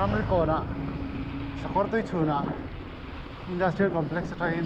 Ramri kawnah sakawr tui chhunah Industrial Complex atangin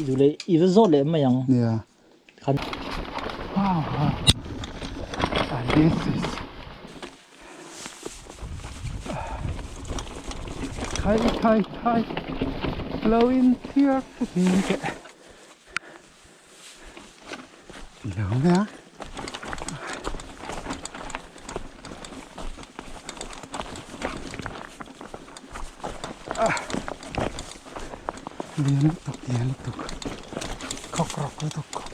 Duh i va zawt leh mai ang. Nia. Khan. Wow, wow. And this is Khai khai khai. Lo in thiar thin teh. Lo mai a. Lian lutuk lian lutuk khawk rawk lutuk khawk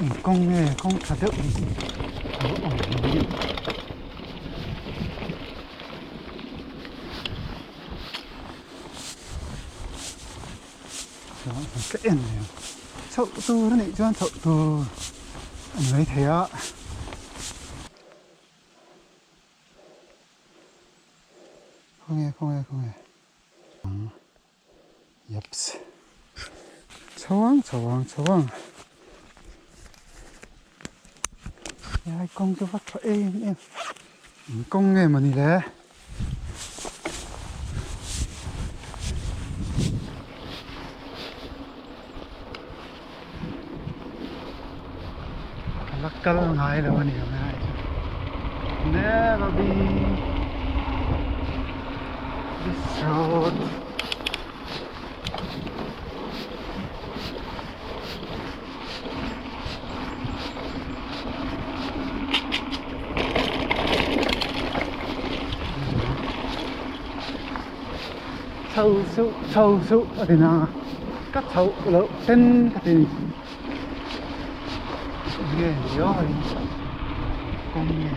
eng kawng nge kawng tha deuh hi a lo awm hi. Ka en leh ang chhoh tur a nih chuan chhoh tur a ni maithei a. Khawnge khawnge khawnge yeps chho ang chho ang chho ang helai kawng chu va tha em em eng kawng nge mawni le. Ka la kal ngai lo a ni ang a never been this road. Chho suh chho suh a ti na ka chhoh loh ten ka ti ni nge ni aw in kawng nge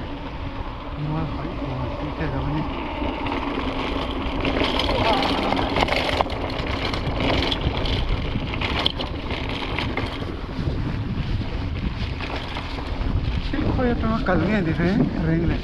mual paih tur tih te lo a ni. Thil khawi atanga kal nge ni reng reng le.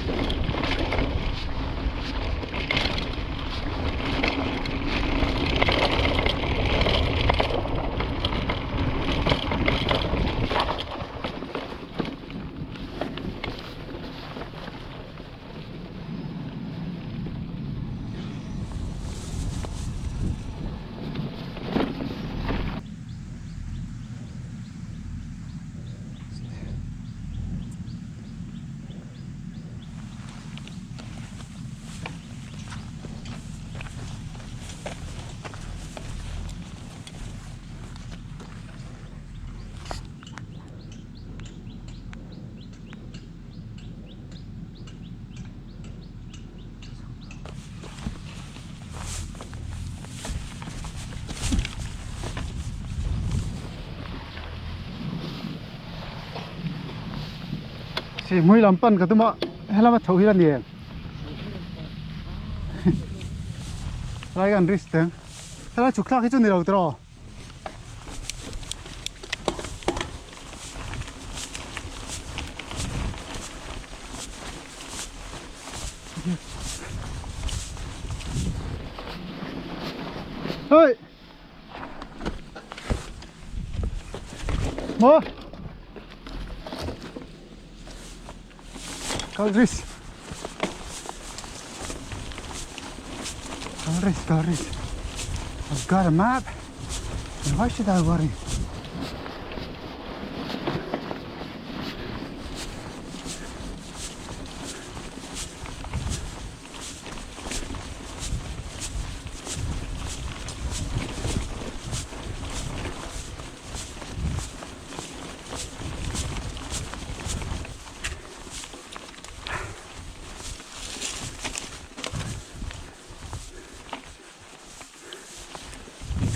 Sihhmui lam pan ka tum a helama chhoh hi a ni em helai kan risk teng helai chhuk thlak hi chu ni lo tiraw. Hey! Mo! Kalris. Kalris, Kalris. I've got a map. And why should I worry?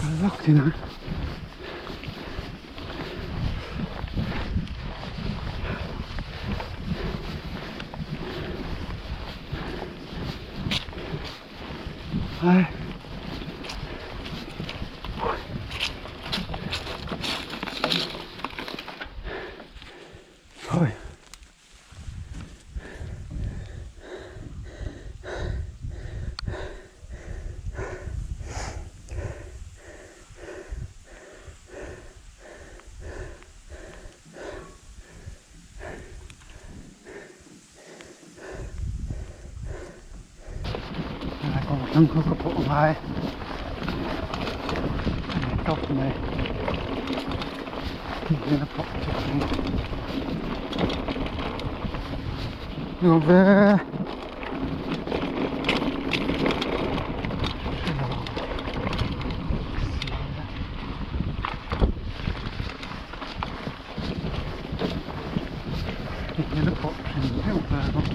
Kal vak thin ang. Nang khu ka pawh ngai a ni tawp mai hian a pawh chu ka ring nuam ve hrelo Hian a pawh hrim hrim nghal bawk.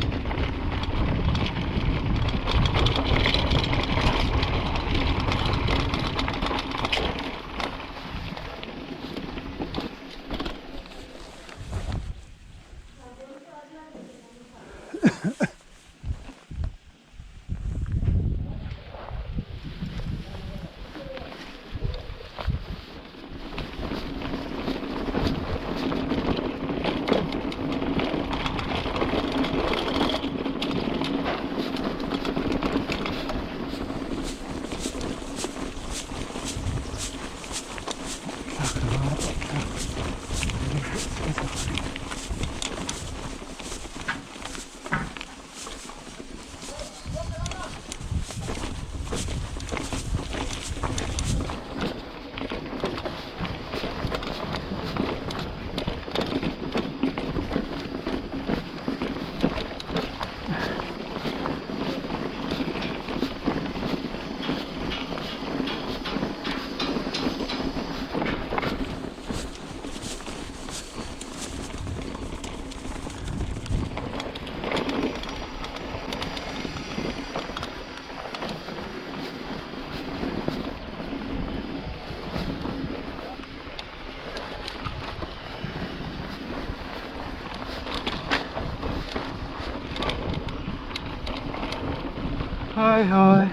Hi hi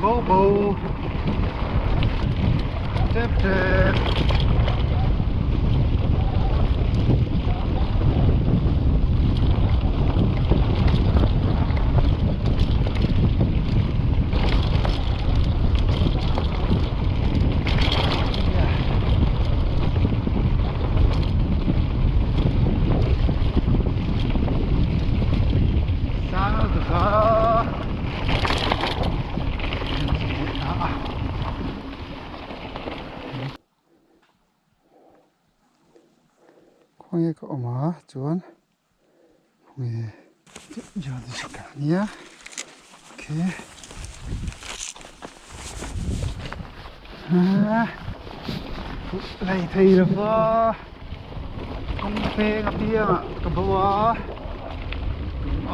Bo bo Tep tep Khawnge ka awm a chuan khawnge nia okay lei thei lova kawng peng apiangah ka bo a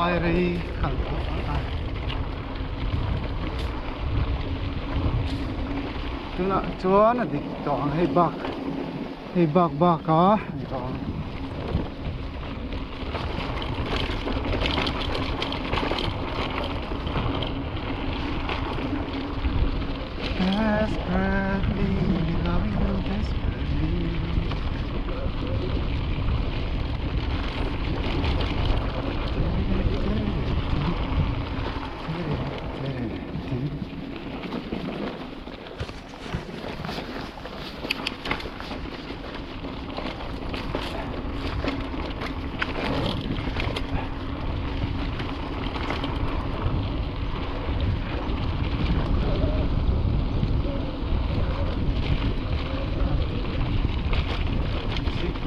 ai rei kal tawh a. Tunah chuan a dik tawh ang hei bak hei bak bak a ni tawh ang. Desperately loving you desperately.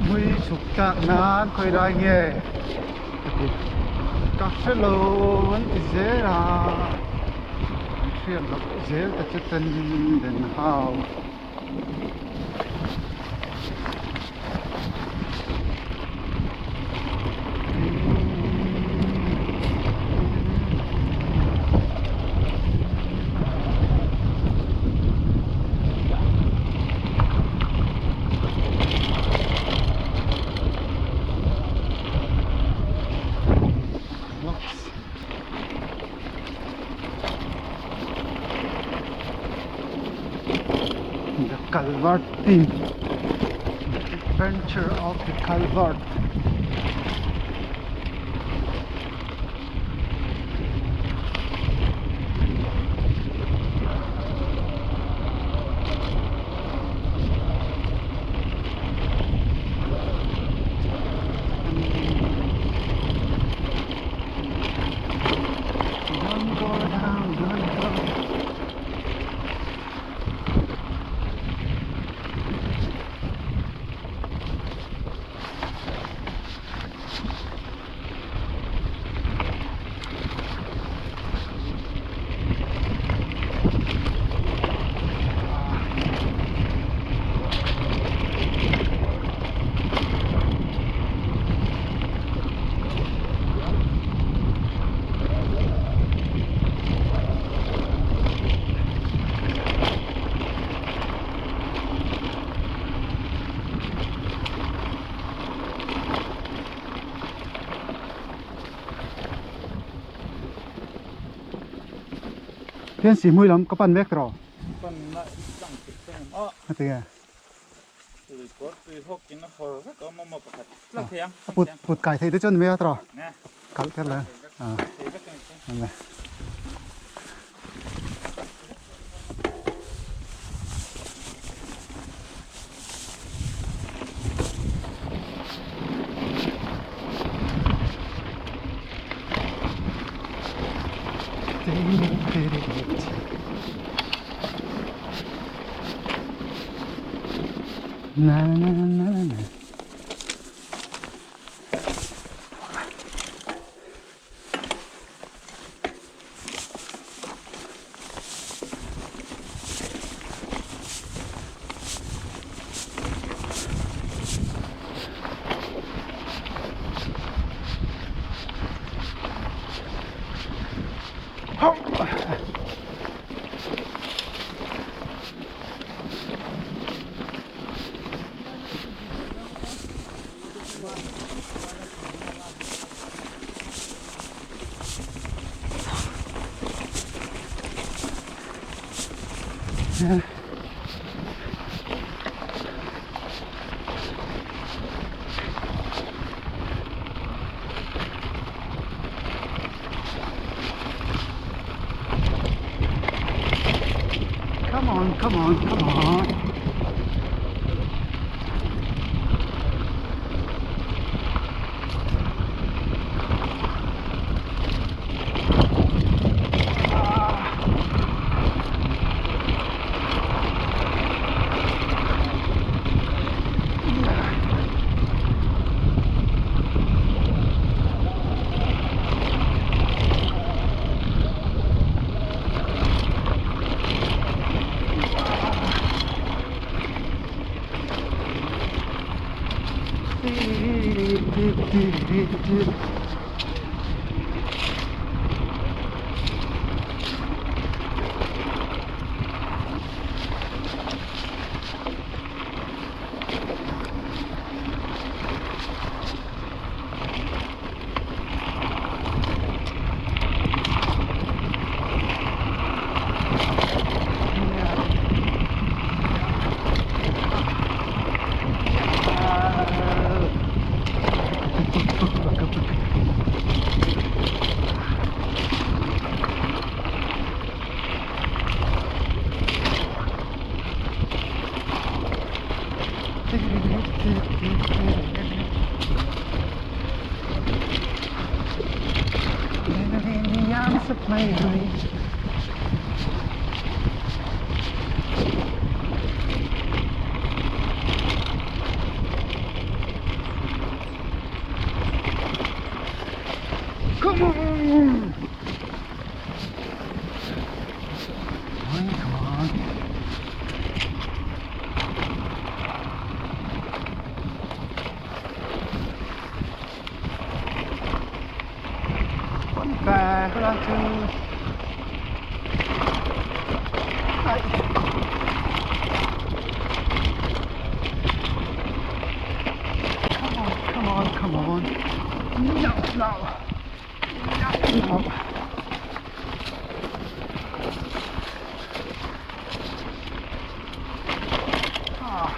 Mui chhuk tlak nan khawi lai nge ka ti ka hre lo an ti zel a. Hriat loh zel te chu ten den hau. Blocks. The Culvert Team The Adventure of the Culvert Hian sihhmui lam ka pan mek tawh. Pan na tlang thei tlang em a. A ti nge? Lui kawr tui hawk in a fawr vek a awm a maw pakhat tlang thei ang. A put put kai thei te chuan mai a tawh. Nge. Kalh kher lo. A thei vek a ni. Nge. Na na na na na na. Come on, come on, come on. Come on! Come on. Back to Come on, come on, come on. No, no. No, no. Ah.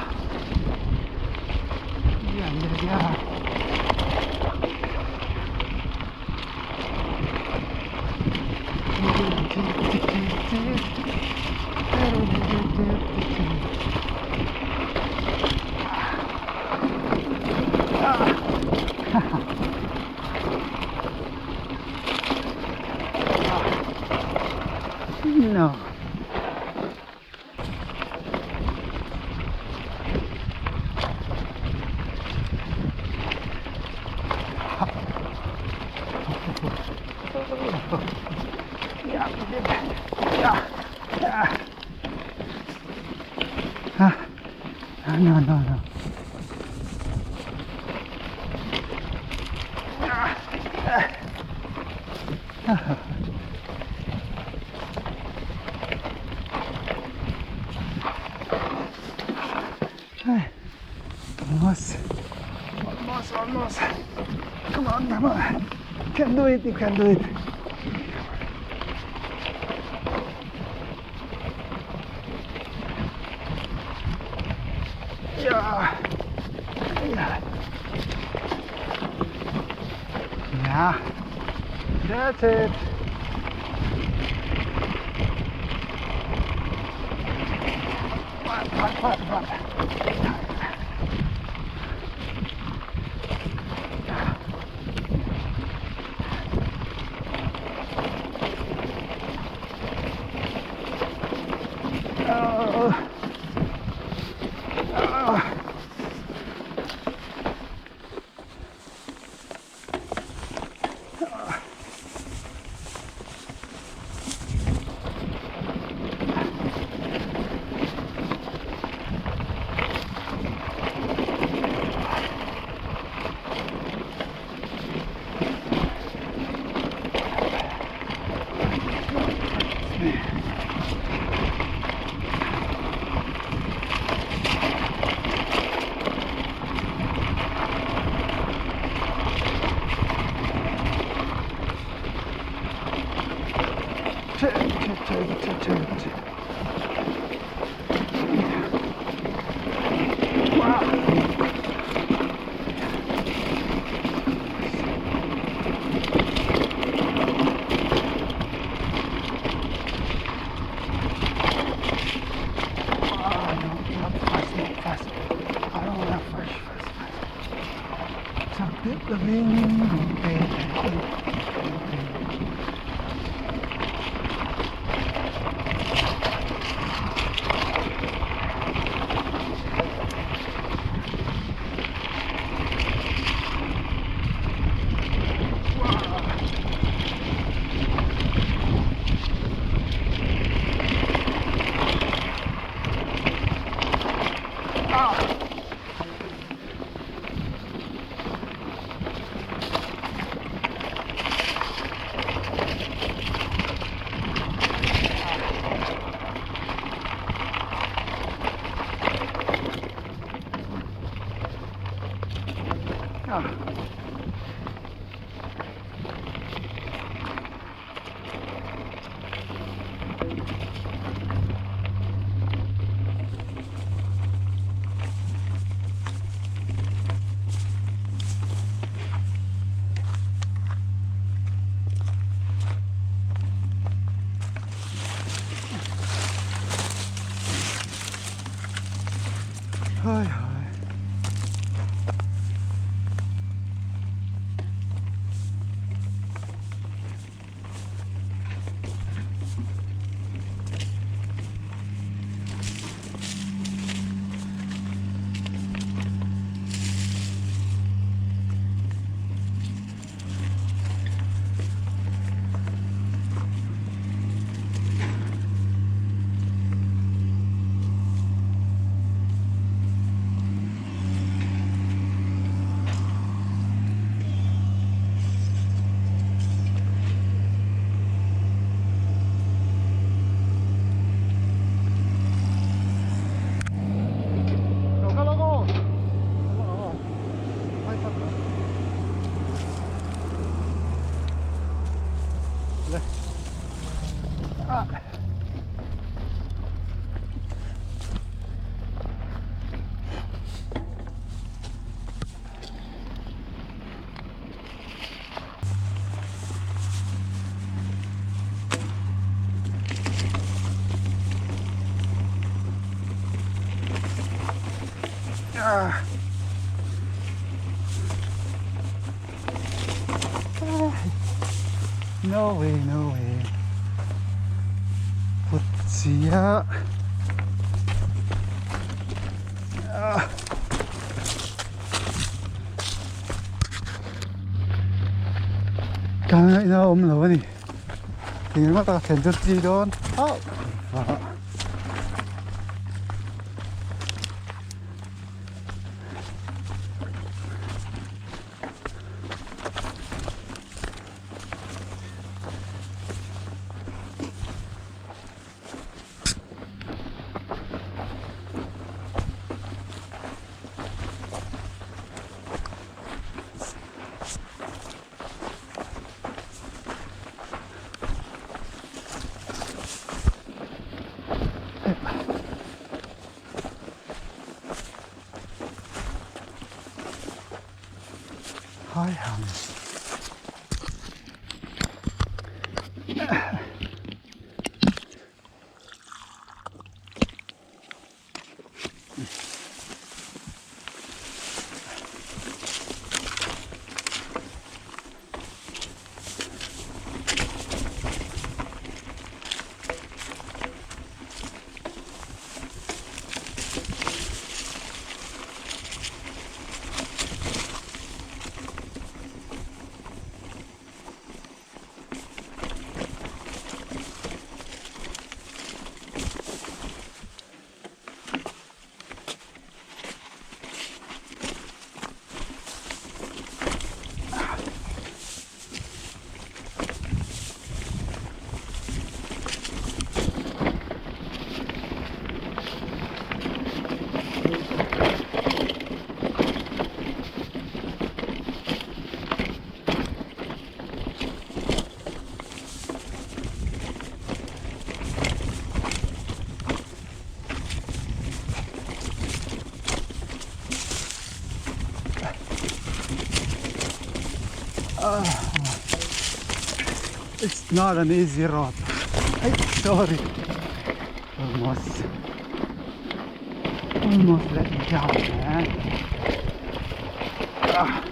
Yeah, yeah, yeah. No. Yeah, yeah, yeah. Ah, no, no, no. Almost. Almost, almost. Come on, come on. Can do it, you can do it. Yeah, that's it. Pat pat pat pat. Hai hai. No way, no way. Put siya. Kan ina awm lo a ni. Eng emaw tak thlen chu chi dawn hauh lo. Hai ham. It's not an easy road. Ay, sorry. Almost. Almost let me down, man. Ah.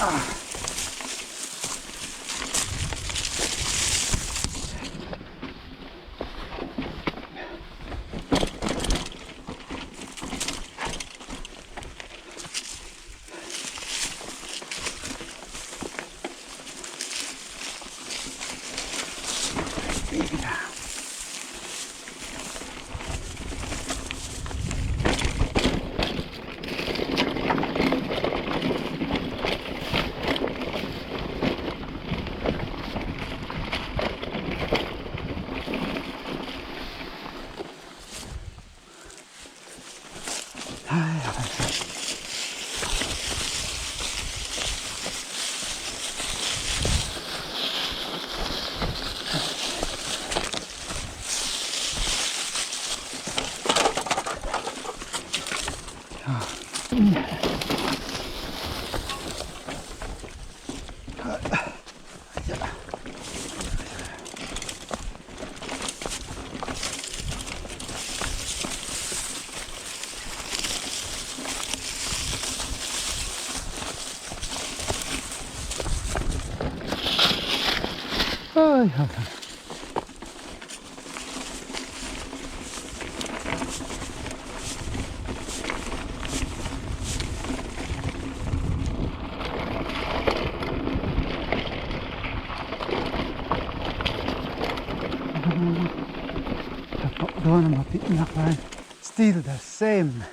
Ah. Ai ha. Still the same.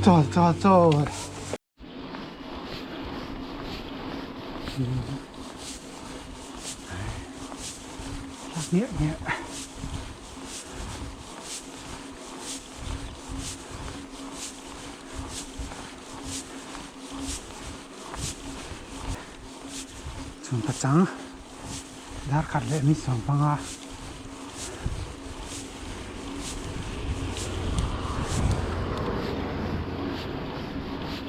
Chawl chawl chawl. Ngiah ngiah. Chhun pachang dar khat leh mi sawm panga.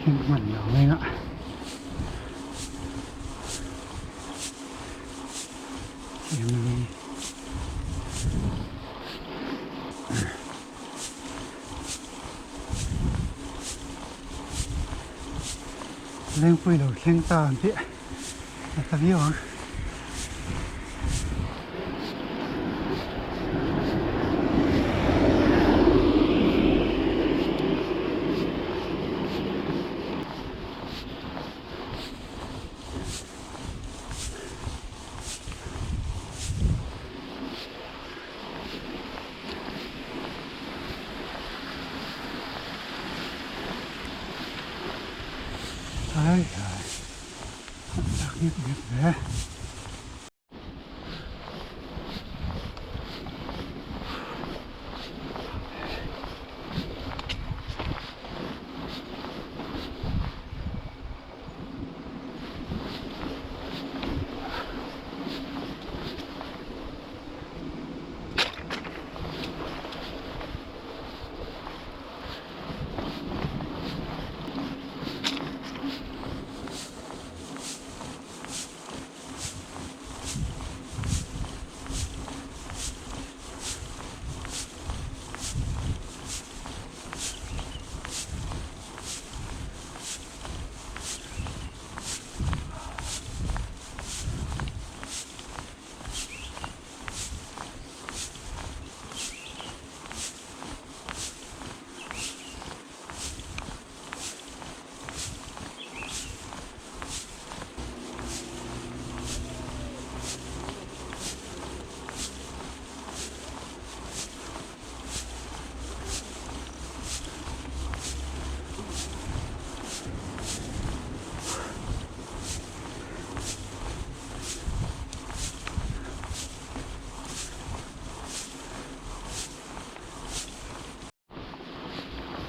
Heng hman lo mai ngah. Lengpui lo thleng ta ang tih a ta viau ang. Ai ai tak ngep ngep ve.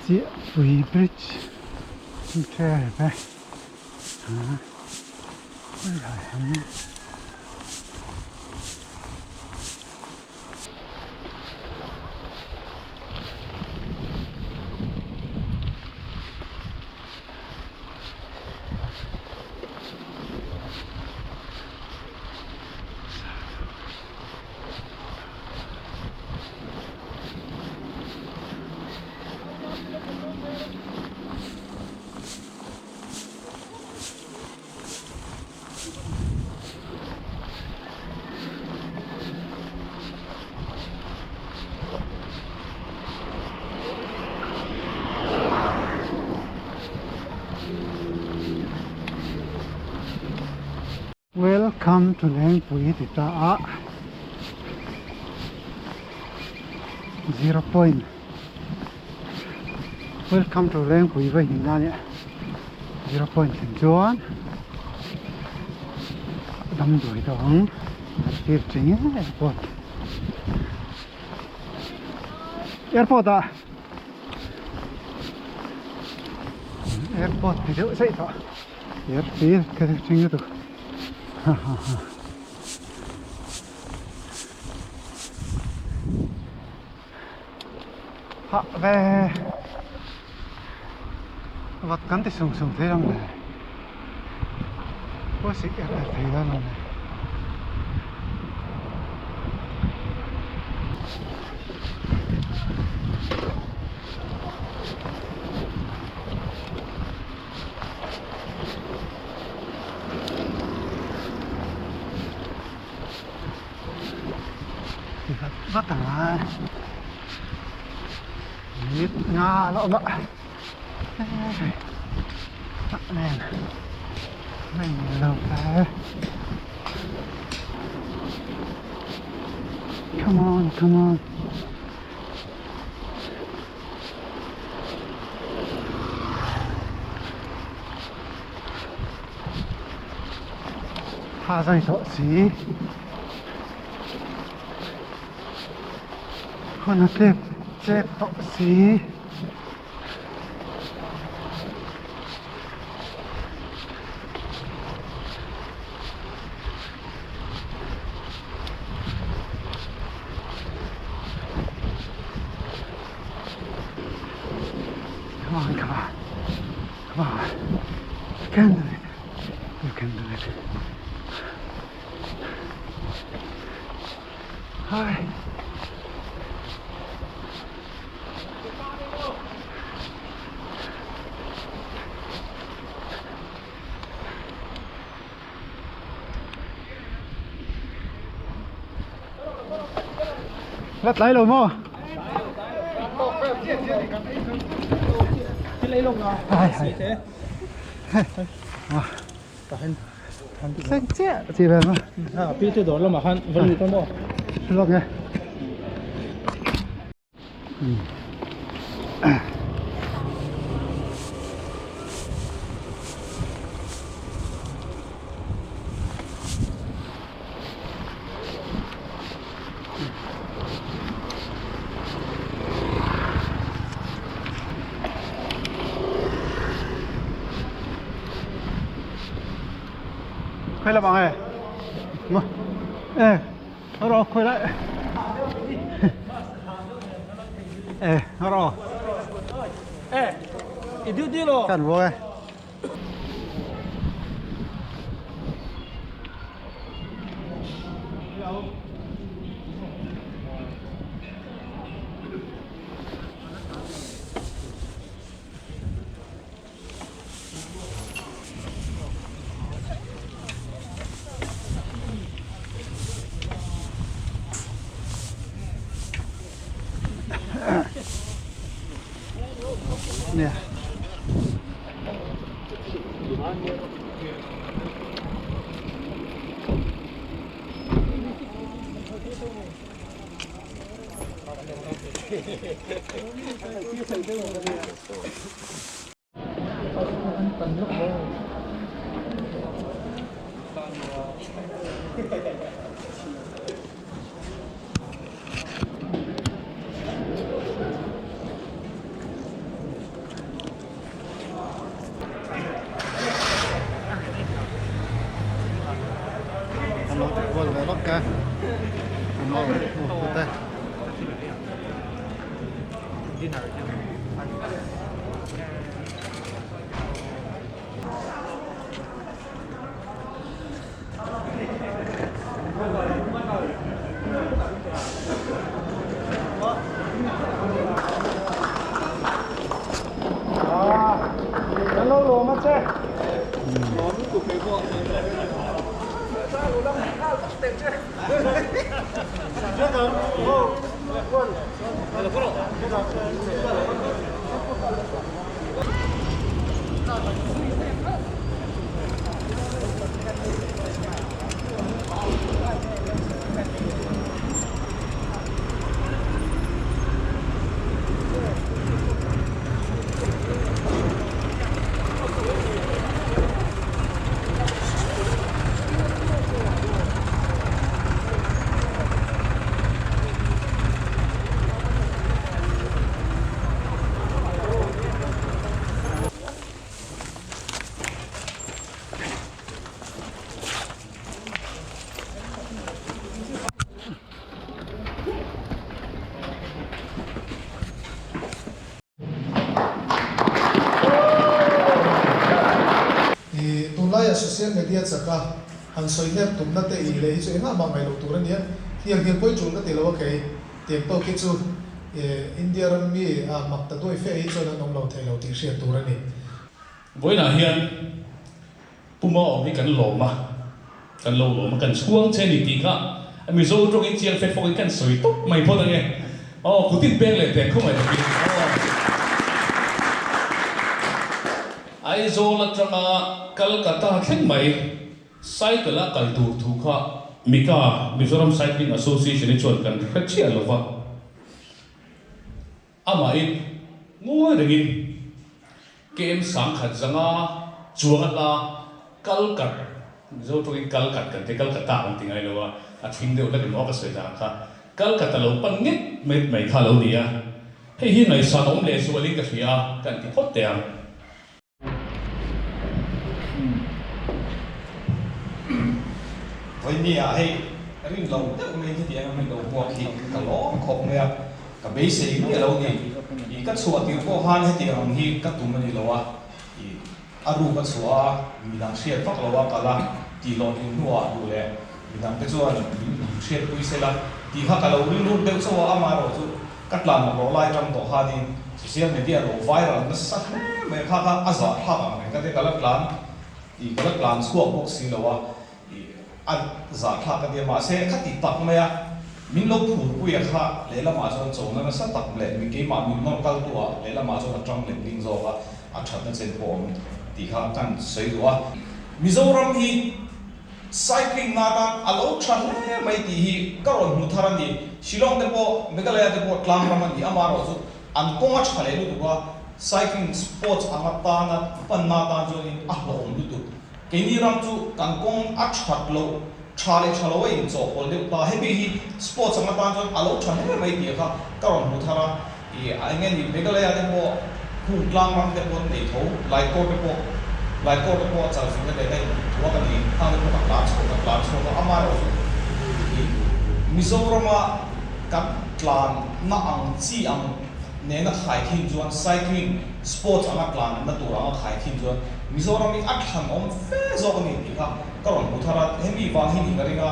Chiahpui bridge thil ve a helai hi. Welcome to Lengpui ti ta a zero point Welcome to Lengpui vai hnih na nia zero point thleng chuan damdawi deuh ang tir chi nge airport airport ah airport ti deuh saih tawh airfield ka ti chi nge tu ha ha ha. Hah ve vat kan ti sung sung thei ang le pawh sik er er thei dawn lo le. Vat vat ang a minute nga a la awm a tak nen reng lo te come on come on. Thla zai tawh si. Hun a tlep chep tawh si. Come on, come on. Come on. You can do it. You can do it. Hi. La tlai lo maw? Ai ai. Xanh chiah chi ve ma. Ha pi te dawr lamah khan va lut a maw? Lawk nge. Khawi lam ang e? E, rawh khawi lai. E, rawh. E, i duty lo. Kan bo e. Nia. An lo ti kual ve lawk a, an lo hmu te. I tunlaia social media chaka han sawi nep tumna te i leh hi chu engah mah ngaih loh tur a nia. Hlial hlial pawi tul ka ti lo a kei. Tiang tawk hi chu India ram mi a mak ta duai fe hi chuan an awm lo thei lo tih hriat tur a ni. Vawiinah hian Puma awm hi kan lawm a, kan lo lawm a, kan chhuang che ni tih kha Mizo tawngin chiang fet fawkin kan sawi tawp mai phawt ange. Aw, kutin peng leh teh khawngaih takin. Aw. Aizawl atanga Calcutta thleng mai cycle a kal tur thu kha Mika, Mizoram Cycling Association hi chuan kan hre chiah lova. Amahin ngawi rengin KM 10,000 chuang a hla kal kat Mizo tawngin Kalkat kan ti, Kalkata kan ti ngai lo a, a thing deuh hlek emaw ka sawi dan kha Kalkata lo pan nghet mai mai kha a lo ni a, hei hi ngaihsan awm leh zualin ka hria a, kan ti phawt teh ang. Vawinia hei rin lo deuh mai hetiang a hming lo hmuak hi ka lawm khawp mai a, ka beisei miah lo ni. I ka chhuah tir pawh khan hetiang ang hi ka tum a ni lo a, i a ruk a chhuah a, midang hriat vak lo a kal a, tih hlawhtling hnuah duh leh midang te chuan min hriatpui sela tih kha ka lo rilruk deuh chauh a, amaherawh chu Ka tlan ang rawh lai tang tawh khanin social media lo viral nasa hle mai kha kha a zah thlak ang reng ka tia ka la tlan ih ka la tlan chhuak bawk si lo a ih a zah thlak ka tia mahse kha ti tak mai a min lo phur pui a kha lehlamah chuan chona nasa tak leh mi keimah min nawr kal tu ah lehlamah chuan a tang leh ding zawk a a thatna chen pawh awm tih kha kan sawi duh a. Mizoram hi Cycling na atan a lo tha hle mai tih hi ka rawn hmu thar a ni. Shillong te pawh, Meghalaya te pawh tlang ram a ni. Amaherawh chu an kawng a tha leh lutuk a, cycling sports anga tana panna atan chuanin a hlawhawm lutuk. Keini ram chu kan kawng a that loh, tha leh tha lo a inchawhpawlh deuh ta. Hemi hi sports anga tan chuan a lo tha hle mai tih kha ka rawn hmu thar a. I a eng nge ni Meghalaya te pawh hung tlang ram te pawh an nei tho, Laikawr te pawh Laikawr te pawh chalfing te leh in thuak a ni, khang te pawh ka tlan chhuak ka tlan chhuak a, amaherawh chu i Mizorama kan tlan na ang chi ang nena khai khin chuan cycling sports anga tlan na tur anga khai khin chuan Mizoram hi a thlan awm fe zawk a ni tih kha ka rawn hmu thar a, hemi vang hi ni ka ring a,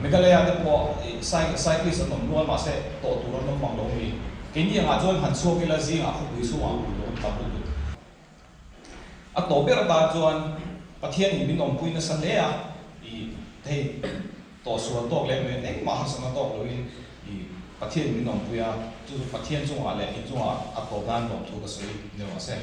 Meghalaya te pawh i cyclist an awm nual mahse tawh tur an awm mang lo mi. Keini angah chuan han chhuak ila zingah khawpui chhungah hmuh tur an tam lutuk. A tawp ber atan chuan Pathianin min awmpui nasa hle a, i hei tawh sual tawk lem loin engmah harsatna tawk loin i Pathianin min awmpui a, chu chu Pathian chungah leh in chungah a tawp nan lawmthu ka sawi ni rawh se.